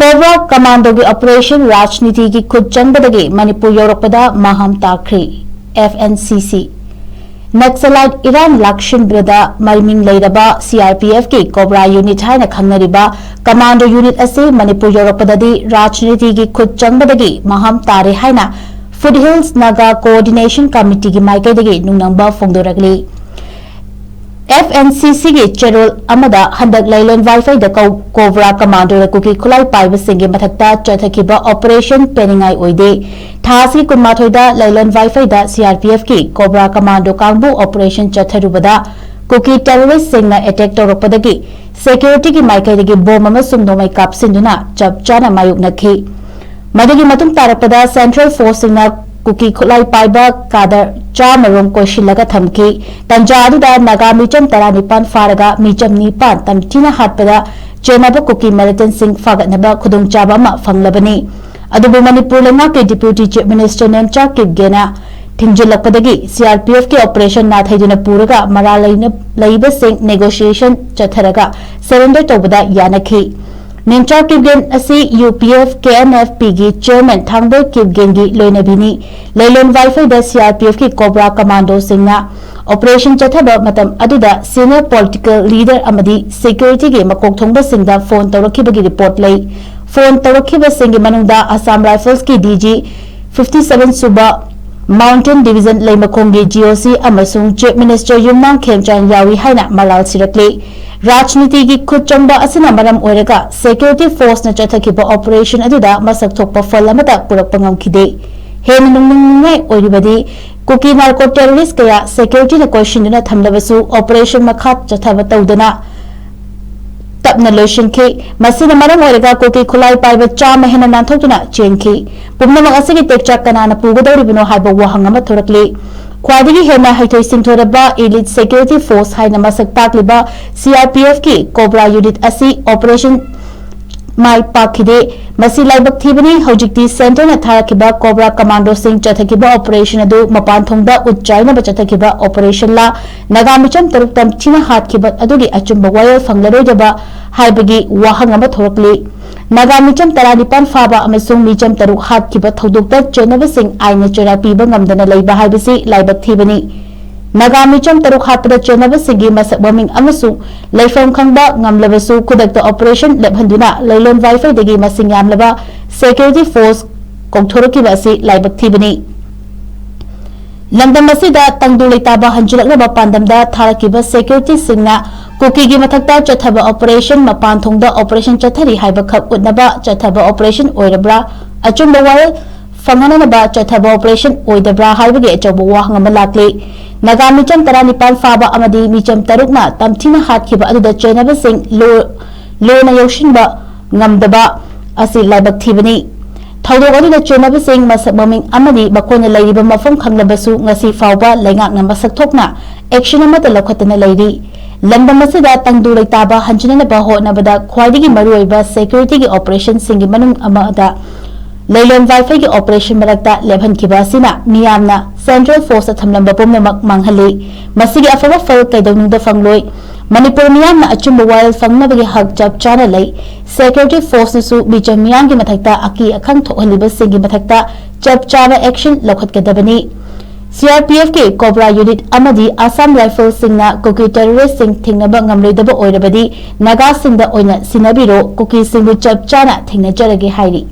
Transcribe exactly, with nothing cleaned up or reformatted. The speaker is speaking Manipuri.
ꯀꯣꯕ꯭ꯔꯥ ꯀꯃꯥꯟꯗꯣꯒꯤ ꯑꯣꯄꯔꯦꯁꯟ ꯔꯥꯖꯅꯤꯇꯤꯒꯤ ꯈꯨꯠ ꯆꯪꯕꯗꯒꯤ ꯃꯅꯤꯄꯨꯔ ꯌꯧꯔꯛꯄꯗ ꯃꯍꯥꯝ ꯇꯥꯈ꯭ꯔꯤ꯫ F N C C Naxalite ꯏꯔꯥꯡ ꯂꯥꯛꯁꯤꯟꯕꯗ ꯃꯃꯤꯡ ꯂꯩꯔꯕ C R P F ꯀꯤ ꯀꯣꯕ꯭ꯔꯥ ꯌꯨꯅꯤꯠ ꯍꯥꯏꯅ ꯈꯪꯅꯔꯤꯕ ꯀꯃꯥꯟꯗꯣ ꯌꯨꯅꯤꯠ ꯑꯁꯤ ꯃꯅꯤꯄꯨꯔ ꯌꯧꯔꯛꯄꯗꯗꯤ ꯔꯥꯖꯅꯤꯇꯤꯒꯤ ꯈꯨꯠ ꯆꯪꯕꯗꯒꯤ ꯃꯍꯥꯝ ꯇꯥꯔꯦ ꯍꯥꯏꯅ Foot Hills Naga Coordination Committeeꯒꯤ ꯃꯥꯏꯀꯩꯗꯒꯤ ꯅꯨꯡꯅꯝꯕ ꯐꯣꯡꯗꯣꯔꯛꯂꯤ꯫ F N C Cꯒꯤ ꯆꯦꯔꯣꯜ ꯑꯃꯗ ꯍꯟꯗꯛ ꯂꯩꯂꯣꯟ ꯋꯥꯏꯐꯩꯗ ꯀꯧ-, ꯀꯣꯕ꯭ꯔꯥ ꯀꯃꯥꯟꯗꯣꯗ ꯀꯨꯀꯤ ꯈꯨꯠꯂꯥꯏ ꯄꯥꯏꯕꯁꯤꯡꯒꯤ ꯃꯊꯛꯇ ꯆꯠꯊꯈꯤꯕ ꯑꯣꯄꯔꯦꯁꯟ ꯄꯦꯟꯅꯤꯡꯉꯥꯏ ꯑꯣꯏꯗꯦ꯫ ꯊꯥ ꯑꯁꯤꯒꯤ ꯀꯨꯟꯃꯥꯊꯣꯏꯗ ꯂꯩꯂꯣꯟ ꯋꯥꯏꯐꯩꯗ C R P F ꯀꯤ ꯀꯣꯕ꯭ꯔꯥ ꯀꯃꯥꯟꯗꯣ ꯀꯥꯡꯕꯨ ꯑꯣꯄꯔꯦꯁꯟ ꯆꯠꯊꯔꯨꯕꯗ ꯀꯨꯀꯤ ꯇꯦꯔꯣꯔꯤꯁꯁꯤꯡꯅ ꯑꯦꯇꯦꯛ ꯇꯧꯔꯛꯄꯗꯒꯤ ꯁꯦꯀ꯭ꯌꯨꯔꯤꯇꯤꯒꯤ ꯃꯥꯏꯀꯩꯗꯒꯤ ꯕꯣꯝ ꯑꯃꯁꯨꯡ ꯅꯣꯡꯃꯩ ꯀꯥꯞꯁꯤꯟꯗꯨꯅ ꯆꯞ ꯆꯥꯅ ꯃꯥꯌꯣꯛꯅꯈꯤ꯫ ꯃꯗꯨꯒꯤ ꯃꯇꯨꯡ ꯇꯥꯔꯛꯄꯗ ꯁꯦꯟꯇ꯭ꯔꯦꯜ ꯐꯣꯔꯁꯁꯤꯡꯅ ꯀꯨꯀꯤ ꯈꯨꯠꯂꯥꯏ ꯄꯥꯏꯕ ꯀꯥꯗꯔ ꯆꯥꯝꯃ ꯔꯣꯝ ꯀꯣꯏꯁꯤꯜꯂꯒ ꯊꯝꯈꯤ꯫ ꯇꯟꯖꯥ ꯑꯗꯨꯗ ꯅꯥꯒꯥ ꯃꯤꯆꯝ ꯇꯔꯥꯅꯤꯄꯥꯟ ꯐꯥꯔꯒ ꯃꯤꯆꯝ ꯅꯤꯄꯥꯟ ꯇꯝꯊꯤꯅ ꯍꯥꯠꯄꯗ ꯆꯦꯟꯅꯕ ꯀꯨꯀꯤ ꯃꯤꯂꯤꯇꯦꯟꯠꯁꯤꯡ ꯐꯥꯒꯠꯅꯕ ꯈꯨꯗꯣꯡꯆꯥꯕ ꯑꯃ ꯐꯪꯂꯕꯅꯤ꯫ ꯑꯗꯨꯕꯨ ꯃꯅꯤꯄꯨꯔ ꯂꯩꯉꯥꯛꯀꯤ Deputy Chief Minister Nemcha ꯀꯤꯞꯒꯦꯅ ꯊꯤꯡꯖꯤꯜꯂꯛꯄꯗꯒꯤ C R P F ꯀꯤ ꯑꯣꯄꯔꯦꯁꯟ ꯅꯥꯊꯩꯗꯨꯅ ꯄꯨꯔꯒ ꯃꯔꯥꯜ ꯂꯩꯅ-, ꯂꯩꯕꯁꯤꯡ ꯅꯦꯒꯣꯁꯤꯌꯦꯁꯟ ꯆꯠꯊꯔꯒ ꯁꯔꯦꯟꯗꯔ ꯇꯧꯕꯗ ꯌꯥꯅꯈꯤ꯫ ꯅꯦꯝꯆꯥ ꯀꯤꯞꯒꯦꯟ ꯑꯁꯤ U P F K N F P ꯒꯤ ꯆꯤꯌꯔꯃꯦꯟ ꯊꯥꯡꯕꯣꯏ ꯀꯤꯞꯒꯦꯟꯒꯤ ꯂꯣꯏꯅꯕꯤꯅꯤ꯫ ꯂꯩꯂꯣꯟ ꯋꯥꯏꯐꯩꯗ C R P F ꯀꯤ ꯀꯣꯕ꯭ꯔꯥ ꯀꯃꯥꯟꯗꯣꯁꯤꯡꯅ ꯑꯣꯄꯔꯦꯁꯟ ꯆꯠꯊꯕ ꯃꯇꯝ ꯑꯗꯨꯗ ꯁꯤꯅꯤꯌꯔ ꯄꯣꯂꯤꯇꯤꯀꯦꯜ ꯂꯤꯗꯔ ꯑꯃꯗꯤ ꯁꯦꯀ꯭ꯌꯨꯔꯤꯇꯤꯒꯤ ꯃꯀꯣꯛ ꯊꯣꯡꯕꯁꯤꯡꯗ ꯐꯣꯟ ꯇꯧꯔꯛꯈꯤꯕꯒꯤ ꯔꯤꯄꯣꯔꯠ ꯂꯩ꯫ ꯐꯣꯟ ꯇꯧꯔꯛꯈꯤꯕꯁꯤꯡꯒꯤ ꯃꯅꯨꯡꯗ ꯑꯁꯥꯝ ꯔꯥꯏꯐꯜꯁꯀꯤ D G, fifty seven ꯁꯨꯕ Mountain Division ꯂꯩꯃꯈꯣꯡꯒꯤ G O C ꯑꯃꯁꯨꯡ Chief Minister ꯌꯨꯝꯅꯥꯝ ꯈꯦꯝꯆꯥꯟ ꯌꯥꯎꯏ ꯍꯥꯏꯅ ꯃꯔꯥꯜ ꯁꯤꯔꯛꯂꯤ꯫ ꯔꯥꯖꯅꯤꯇꯤꯒꯤ ꯈꯨꯠ ꯆꯪꯕ ꯑꯁꯤꯅ ꯃꯔꯝ ꯑꯣꯏꯔꯒ ꯁꯦꯀ꯭ꯌꯨꯔꯤꯇꯤ ꯐꯣꯔꯁꯅ ꯆꯠꯊꯈꯤꯕ ꯑꯣꯄꯔꯦꯁꯟ ꯑꯗꯨꯗ ꯃꯁꯛ ꯊꯣꯛꯄ ꯐꯜ ꯑꯃꯠꯇ ꯄꯨꯔꯛꯄ ꯉꯝꯈꯤꯗꯦ꯫ ꯍꯦꯟꯅ ꯅꯣꯛꯅꯤꯡꯅꯤꯡꯉꯥꯏ ꯑꯣꯏꯔꯤꯕꯗꯤ, ꯀꯨꯀꯤ ꯅꯥꯔꯀꯣ ꯇꯦꯔꯣꯔꯤꯁ ꯀꯌꯥ ꯁꯦꯀ꯭ꯌꯨꯔꯤꯇꯤꯅ ꯀꯣꯏꯁꯤꯟꯗꯨꯅ ꯊꯝꯂꯕꯁꯨ ꯑꯣꯄꯔꯦꯁꯟ ꯃꯈꯥ ꯆꯠꯊꯕ ꯇꯧꯗꯅ ꯇꯞꯅ ꯂꯣꯏꯁꯤꯟꯈꯤ꯫ ꯃꯁꯤꯅ ꯃꯔꯝ ꯑꯣꯏꯔꯒ ꯀꯨꯀꯤ ꯈꯨꯠꯂꯥꯏ ꯄꯥꯏꯕ ꯆꯥꯝꯃ ꯍꯦꯟꯅ ꯅꯥꯟꯊꯣꯛꯇꯨꯅ ꯆꯦꯟꯈꯤ꯫ ꯄꯨꯝꯅꯃꯛ ꯑꯁꯤꯒꯤ ꯇꯦꯛꯆꯥꯛ ꯀꯅꯥꯅ ꯄꯨꯒꯗꯧꯔꯤꯕꯅꯣ ꯍꯥꯏꯕ ꯋꯥꯍꯪ ꯑꯃ ꯊꯣꯔꯛꯂꯤ꯫ ꯈ꯭ꯋꯥꯏꯗꯒꯤ ꯍꯦꯟꯅ ꯍꯩꯊꯣꯏ ꯁꯤꯡꯊꯣꯏꯔꯕ Elite Security Force ꯍꯥꯏꯅ ꯃꯁꯛ ꯇꯥꯛꯂꯤꯕ C R P F ꯀꯤ ꯀꯣꯕ꯭ꯔꯥ ꯌꯨꯅꯤꯠ ꯑꯁꯤ ꯑꯣꯄꯔꯦꯁꯟ ꯃꯥꯏ ꯄꯥꯛꯈꯤꯗꯦ꯫ ꯃꯁꯤ ꯂꯥꯏꯕꯛ ꯊꯤꯕꯅꯤ꯫ ꯍꯧꯖꯤꯛꯇꯤ ꯁꯦꯟꯇꯔꯅ ꯊꯥꯔꯛꯈꯤꯕ ꯀꯣꯕ꯭ꯔꯥ ꯀꯃꯥꯟꯗꯣꯁꯤꯡ ꯆꯠꯊꯈꯤꯕ ꯑꯣꯄꯔꯦꯁꯟ ꯑꯗꯨ ꯃꯄꯥꯟ ꯊꯣꯡꯗ ꯎꯠ ꯆꯥꯏꯅꯕ ꯆꯠꯊꯈꯤꯕ ꯑꯣꯄꯔꯦꯁꯟꯂ, ꯅꯥꯒꯥ ꯃꯤꯆꯝ ꯇꯔꯨꯛ ꯇꯝꯊꯤꯅ ꯍꯥꯠꯈꯤꯕ ꯑꯗꯨꯒꯤ ꯑꯆꯨꯝꯕ ꯋꯥꯌꯦꯜ ꯐꯪꯂꯔꯣꯏꯗꯕ ꯍꯥꯏꯕꯒꯤ ꯋꯥꯍꯪ ꯑꯃ ꯊꯣꯔꯛꯂꯤ꯫ ꯅꯥꯒꯥ ꯃꯤꯆꯝ ꯇꯔꯥꯅꯤꯄꯥꯟ ꯐꯥꯕ ꯑꯃꯁꯨꯡ ꯃꯤꯆꯝ ꯇꯔꯨꯛ ꯍꯥꯠꯈꯤꯕ ꯊꯧꯗꯣꯛꯇ ꯆꯦꯟꯅꯕꯁꯤꯡ ꯑꯥꯏꯟꯅ ꯆꯩꯔꯥꯛ ꯄꯤꯕ ꯉꯝꯗꯅ ꯂꯩꯕ ꯍꯥꯏꯕꯁꯤ ꯂꯥꯏꯕꯛ ꯊꯤꯕꯅꯤ꯫ ꯅꯥꯒꯥ ꯃꯤꯆꯝ ꯇꯔꯨꯛ ꯍꯥꯠꯄꯗ ꯆꯦꯟꯅꯕꯁꯤꯡꯒꯤ ꯃꯁꯛ ꯃꯃꯤꯡ ꯑꯃꯁꯨꯡ ꯂꯩꯐꯝ ꯈꯪꯕ ꯉꯝꯂꯕꯁꯨ, ꯈꯨꯗꯛꯇ operation ꯂꯦꯞꯍꯟꯗꯨꯅ ꯂꯩꯂꯣꯟ ꯋꯥꯏꯐꯩꯗꯒꯤ ꯃꯁꯤꯡ ꯌꯥꯝꯂꯕ security force ꯀꯧꯊꯣꯔꯛꯈꯤꯕ ꯑꯁꯤ ꯂꯥꯏꯕꯛ ꯊꯤꯕꯅꯤ꯫ ꯂꯝꯗꯝ ꯑꯁꯤꯗ ꯇꯪꯗꯨ ꯂꯩꯇꯥꯕ ꯍꯟꯖꯤꯜꯂꯛꯅꯕ ꯄꯥꯟꯗꯝꯗ ꯊꯥꯔꯛꯈꯤꯕ security ꯁꯤꯡꯅ ꯀꯨꯀꯤꯒꯤ ꯃꯊꯛꯇ ꯆꯠꯊꯕ operation, ꯃꯄꯥꯟ ꯊꯣꯡꯗ operation ꯆꯠꯊꯔꯤ ꯍꯥꯏꯕꯈꯛ ꯎꯠꯅꯕ ꯆꯠꯊꯕ operation ꯑꯣꯏꯔꯕ꯭ꯔꯥ, ꯑꯆꯨꯝꯕ ꯋꯥꯌꯦꯜ ꯐꯪꯍꯟꯅꯕ ꯆꯠꯊꯕ operation ꯑꯣꯏꯗꯕ꯭ꯔꯥ ꯍꯥꯏꯕꯒꯤ ꯑꯆꯧꯕ ꯋꯥꯍꯪ ꯑꯃ ꯂꯥꯛꯂꯤ꯫ ꯅꯥꯒꯥ ꯃꯤꯆꯝ ꯇꯔꯥꯅꯤꯄꯥꯟ ꯐꯥꯕ ꯑꯃꯗꯤ ꯃꯤꯆꯝ ꯇꯔꯨꯛꯅ ꯇꯝꯊꯤꯅ ꯍꯥꯠꯈꯤꯕ ꯑꯗꯨꯗ ꯆꯦꯟꯅꯕꯁꯤꯡ ꯂꯣ-, ꯂꯣꯅ ꯌꯧꯁꯤꯟꯕ ꯉꯝꯗꯕ ꯑꯁꯤ ꯂꯥꯏꯕꯛ ꯊꯤꯕꯅꯤ꯫ ꯊꯧꯗꯣꯛ ꯑꯗꯨꯗ ꯆꯦꯟꯅꯕꯁꯤꯡ ꯃꯁꯛ ꯃꯃꯤꯡ ꯑꯃꯗꯤ ꯃꯈꯣꯏꯅ ꯂꯩꯔꯤꯕ ꯃꯐꯝ ꯈꯪꯂꯕꯁꯨ ꯉꯁꯤ ꯐꯥꯎꯕ ꯂꯩꯉꯥꯛꯅ ꯃꯁꯛ ꯊꯣꯛꯅ action ꯑꯃꯠꯇ ꯂꯧꯈꯠꯇꯅ ꯂꯩꯔꯤ꯫ ꯂꯝꯗꯝ ꯑꯁꯤꯗ ꯇꯪꯗꯨ ꯂꯩꯇꯥꯕ ꯍꯟꯖꯤꯟꯅꯕ ꯍꯣꯠꯅꯕꯗ ꯈ꯭ꯋꯥꯏꯗꯒꯤ ꯃꯔꯨꯑꯣꯏꯕ security ꯒꯤ operation ꯁꯤꯡꯒꯤ ꯃꯅꯨꯡ ꯑꯃꯗ ꯂꯩꯂꯣꯟ ꯋꯥꯏꯐꯩꯒꯤ operation ꯃꯔꯛꯇ ꯂꯦꯞꯍꯟꯈꯤꯕ ꯑꯁꯤꯅ ꯃꯤꯌꯥꯝꯅ central force ꯇ ꯊꯝꯂꯝꯕ ꯄꯨꯝꯅꯃꯛ ꯃꯥꯡꯍꯜꯂꯤ꯫ ꯃꯁꯤꯒꯤ ꯑꯐꯕ ꯐꯜ ꯀꯩꯗꯧꯅꯨꯡꯗ ꯐꯪꯂꯣꯏ꯫ ꯃꯅꯤꯄꯨꯔ ꯃꯤꯌꯥꯝꯅ ꯑꯆꯨꯝꯕ ꯋꯥꯌꯦꯜ ꯐꯪꯅꯕꯒꯤ ꯍꯛ ꯆꯞ ꯆꯥꯅ ꯂꯩ꯫ Security force ꯅꯁꯨ ꯃꯤꯆꯝ ꯃꯤꯌꯥꯝꯒꯤ ꯃꯊꯛꯇ ꯑꯀꯤ ꯑꯈꯪ ꯊꯣꯛꯍꯜꯂꯤꯕꯁꯤꯡꯒꯤ ꯃꯊꯛꯇ ꯆꯞ ꯆꯥꯕ action ꯂꯧꯈꯠꯀꯗꯕꯅꯤ꯫ C R P F ꯀꯤ COBRA unit ꯑꯃꯗꯤ Assam Rifles ꯁꯤꯡꯅ ꯀꯨꯀꯤ terrorist ꯁꯤꯡ ꯊꯦꯡꯅꯕ ꯉꯝꯂꯣꯏꯗꯕ ꯑꯣꯏꯔꯕꯗꯤ ꯅꯥꯒꯥꯁꯤꯡꯗ ꯑꯣꯏꯅ ꯁꯤꯟꯅꯕꯤꯔꯣ, ꯀꯨꯀꯤꯁꯤꯡꯕꯨ ꯆꯞ ꯆꯥꯅ ꯊꯦꯡꯅꯖꯔꯒꯦ ꯍꯥꯏꯔꯤ꯫